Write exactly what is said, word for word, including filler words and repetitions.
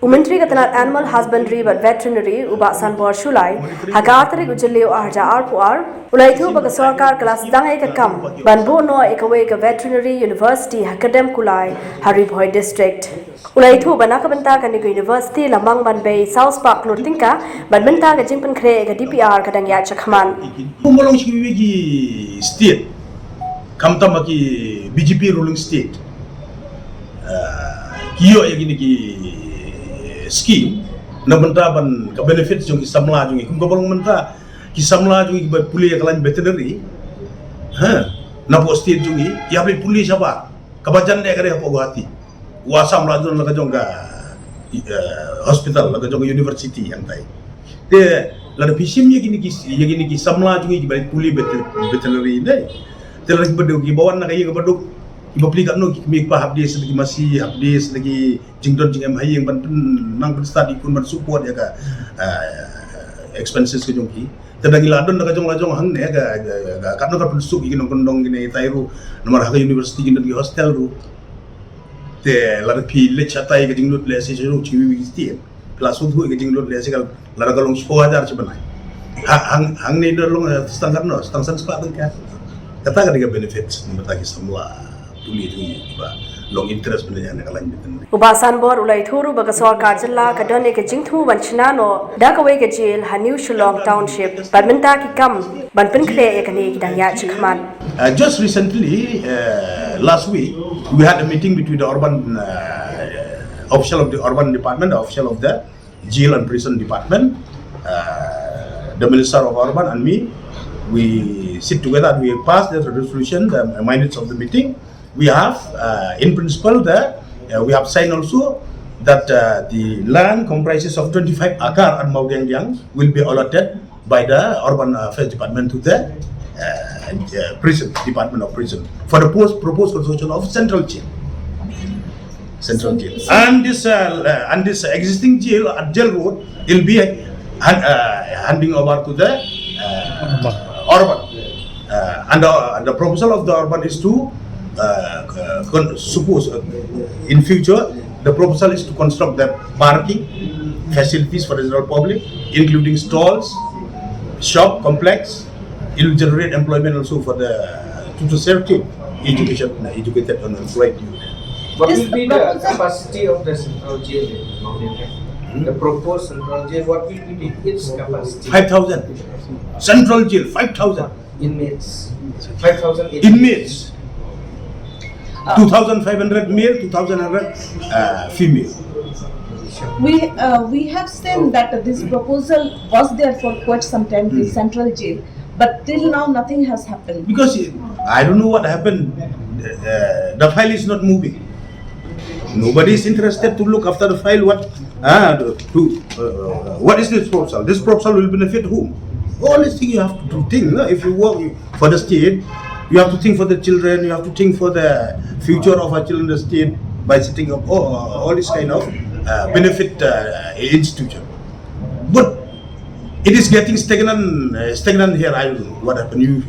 U Myntri ka tnat Animal Husbandry bad Veterinary, u Bah Sanbor Shullai, ha ka ar tarik u Jylliew ar hajar arphew ar, u la ïathuh ba ka sorkar ka la sdang ïa ka kam ban buh noh ïa kawei ka Veterinary University ha Kyrdemkulai, ha Ri Bhoi District. U la ïathuh ba na ka bynta kane ka university la mang ban bei saw spah klur tyngka, bad mynta ka jingpynkhreh ïa ka D P R ka dang ïaid shakhmat. Kumba long shi kawei ki state, khamtam ha ki B J P ruling state, ah, ki ïoh ïa kine ki scheme na bynta ban ka benefit jong ki samla jong ngi. Kum kaba long mynta ki samla jong ngi kiba pule ïa ka lain veterinary, ha, na poh state jong ngi, ki hap leit pule shabar. Kaba jan eh ka dei hapoh Guwahati. U Assam la don la ka jong ka, eh, hospital, la ka jong ka university hangtai. Te lada phi shim ïa kine ki, ïa kine ki samla jong ngi kiba pule vet-, veterinary ne. Te lada kiba duk, kiba wan na ka ïing kaba duk, kiba plie katno ki kmie kpa, hap die sa da ki masi, hap die sa da ki jingdon jingem ha ïing ban pyn-, nang pynstad ïa ki khun, ban support ïa ka, eh, expenses ka jong ki. Te da ngi la don da ka jong la jong hangne ka, ka, ka, katno ka pynsuk ïa ki nongkyndong kine itai ruh, namar ha ka university kin don ki hostel ruh. Te lada phi leit shatai ka jinglut lehse sha ruh shi wi wi stin. Phi la sngewthuh ka jinglut lehse ka lada ka long shiphew hajar shi bnai. Ha, hang, hangne da long, eh, tang katno, tang san spah tyngka. Kata ka dei ka benefit namar ta ki samla pule jong ngi kiba long interest ban leit na ka lain veterinary. U Bah Sanbor u la ïathuh ruh ba ka sorkar jylla ka don ïa ka jingthmu ban shna noh da kawei ka jail ha New Shillong Township, bad mynta ki kam ban pynkhreh ïa kane ki dang ïaid shakhmat. Uh, just recently, uh, last week, we had a meeting between the urban, uh, official of the urban department, the official of the jail and prison department, uh, the Minister of Urban and me. We sit together and we pass the resolution, the minutes of the meeting. We have, uh, in principle, the, uh, we have signed also that, uh, the land comprises of twenty-five acre at Mawdiangdiang will be allotted by the Urban Affairs Department to the, uh, uh, prison, Department of Prison, for the post, proposed construction of central jail. Central jail. And this, uh, uh, and this existing jail at Jail Road will be hand-, uh, handing over to the, uh, urban. Uh, and, uh, and the proposal of the urban is to, uh, uh, con-, suppose, uh, in future, the proposal is to construct the parking facilities for the general public, including stalls, shop complex. It will generate employment also for the, to, to serve to education, uh, educated and employed youth. What will be the capacity of the central jail in Mawdiangdiang? Hmm? The proposed central jail, what will be the, its capacity? Five thousand. Central jail, five thousand. Inmates. Five thousand inmates. Inmates. Two thousand five hundred male, two thousand five hundred, uh, female. We, uh, we have seen that this proposal was there for quite some time, the central jail, but till now nothing has happened. Because, uh, I don't know what happened. Uh, the file is not moving. Nobody is interested to look after the file. What, uh, to, uh, what is this proposal? This proposal will benefit whom? All these things you have to think, no? If you work for the state, you have to think for the children, you have to think for the future of our children, the state, by setting up all, all this kind of, uh, benefit, uh, institution. But it is getting stagnant, uh, stagnant here. I don't know what happened. You,